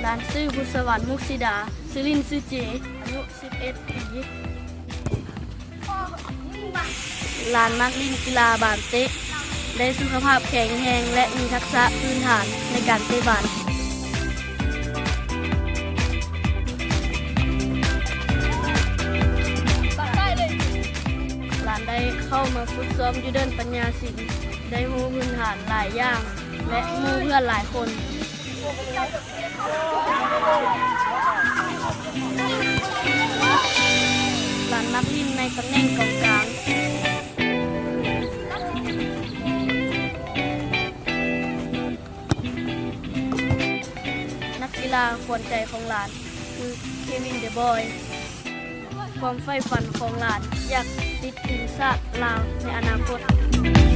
ຫຼານຊື່ ບຸດສະຫວັນ ມຸກສີດາ, ຊື່ຫຼິ້ນຊື່ເຈ, ອາຍຸສິບເອັດປີ. ຫຼານມັກຫຼິ້ນກິລາບານເຕະ, ໄດ້ສຸຂະພາບແຂງແຮງ ແລະ ມີທັກສະພື້ນຖານໃນການເຕະບານ. ຫຼານໄດ້ເຂົ້າມາຝຶກຊ້ອມຢູ່ເດີ່ນປັນຍາສິນ, ໄດ້ຮູ້ພື້ນຖານຫຼາຍຢ່າງ ແລະ ໝູ່ເພື່ອນຫຼາຍຄົນ. ຫຼານມັກຫຼິ້ນໃນຕຳແໜ່ງກອງກາງ. ນັກກິລາຂວັນໃຈຂອງຫຼານຄື ເຄວິນ ເດບອຍ. ຄວາມໃຝ່ຝັນຂອງຫຼານ ຢາກຕິດທີມຊາດລາວໃນອະນາຄົດ.